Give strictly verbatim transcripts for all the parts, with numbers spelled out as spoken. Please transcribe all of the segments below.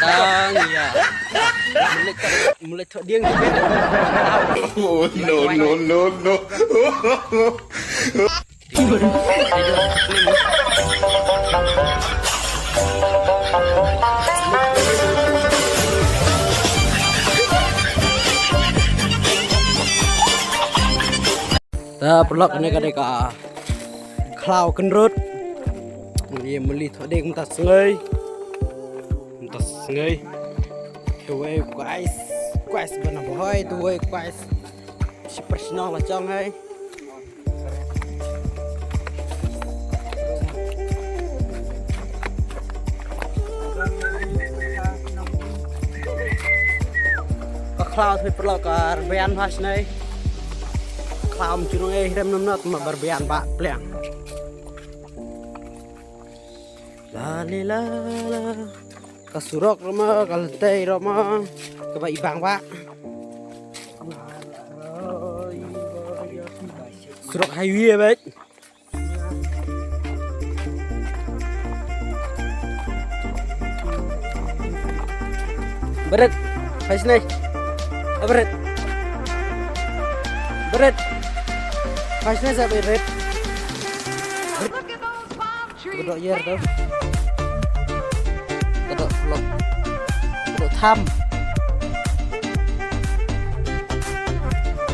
Tang ïa. Mulet, mulet thoh dieng. Oh, no, no, no, no. Ta paralok, kane ka dei ka khlaw kynrut. Ïa mali thoh dieng mynta sngi. Mynta sngi. Tuwei guys. Guys, bana bohoi tuwei guys. Shi personal la jong hai. Ka khlaw thui paralok ka rbian phas nei. Khlaw mjunung ei rem nam nat ma barbian ba pliang. La li la la. Ka surok rama, ka lentei rama, ka ba ibang ba. Surok highway ba. Beret, phas nei. Beret. Beret. Phas nei sa beret. Ka dok yer tu. Ka dok lok. Ka dok tham.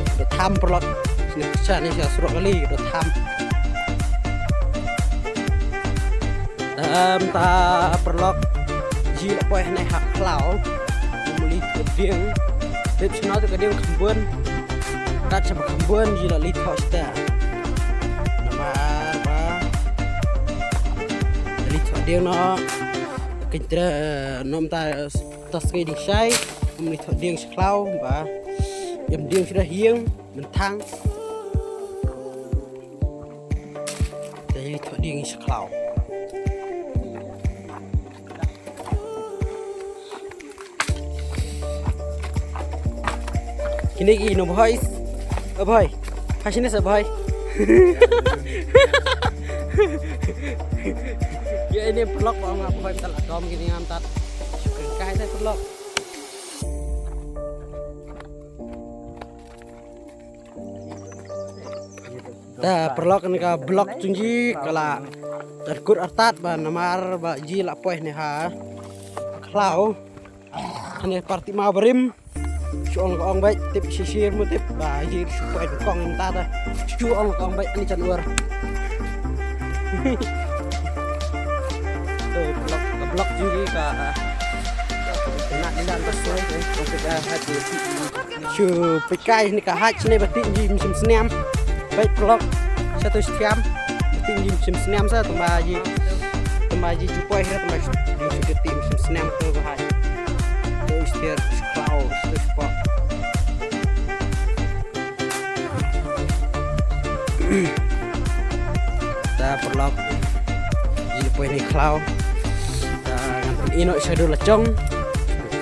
Ka dok tham paralok. Sini pisa ni sia surok kali ka dok tham. Em ta paralok. Ji la poi nei ha khlaw. Muli ka dieng. Tip sino tu ka dieng khambun. Kat sama khambun ji la li thoh sta. Namar ba li thoh dieng no. Kyntra nom ta ta sngi ding shai. Muli thoh dieng sha khlaw ba. Ym dieng shuh hieng mynthang. Te li thoh dieng sha khlaw. Kine ki no boys. Oh boy. Phas nei sa boy. Ya ini paralok ba nga boy tal atom kini ngam tat. Kai sa paralok. Ta paralok, kane ka vlog jong ngi ka la dang kut artat ba namar ba ji la poi ne ha khlaw. Kane parti ma barim. Shu ong ka ong bai tip shi shi mu tip ba ji shu poi kong ta ta. Shu ong ka ong bai ani chan ur. To vlog, vlog jong ngi ka, ah, na ni dan ta soi, eh, ka, ah, hati. Shu pyrkhat ne ka haj ne ba ti ngi mynsiem snem. Bai paralok sa tu snem. Ba ti ngi mynsiem snem sa tang ba ji. Tang ba ji ju poi hira tang ba ji ju ti mynsiem snem tu ka haj. Tu istiar shu khlaw, istiar shu pok. Ta paralok. Ji poi ne khlaw. Ta ngan pyn-i noh sha dula jong.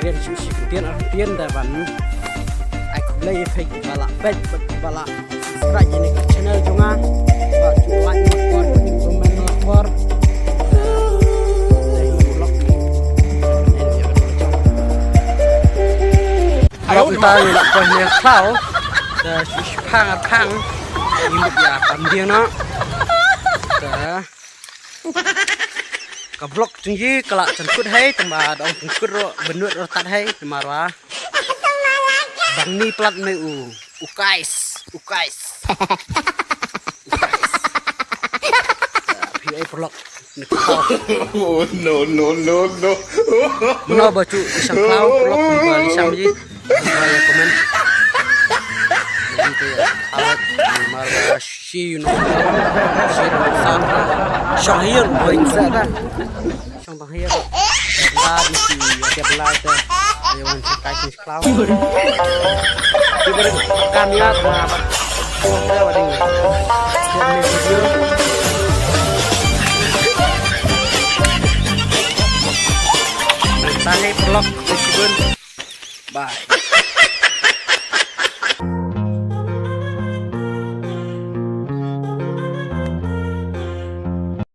Kren shu shi ktien ar ktien da ban. Ai khublei ïa phi kiba la peit bad kiba la subscribe ïa kane ka channel jong nga. Bad ju like, bad comment, bad comment, bad comment. Aro kita ngi la poi ne khlaw. Da shu shi phang ar phang. Ngi mut ïa pam dieng noh. Da ka vlog jong ngi ka la jan kut hei, tang ba dang jan kut ruh, bynnud ruh tat hei, namar ba bang ni plat me u, u kais, u kais. U kais. Phi ai paralok. Oh, no, no, no, no. Mano ba ju i shang khlaw paralok ba li shang ji. Ba ïa comment. Nanti ya, awet, namar ba shi, you know. Shi, sound. Shang hiar, boy, sa ta. Shang tang hiar. Ba ni si ya dia belai ta. Ïa wan shi kai shi khlaw. Ki beri kam ïa ta ba. Ko ta ba ding. Share ni video. Tahi paralok, bye.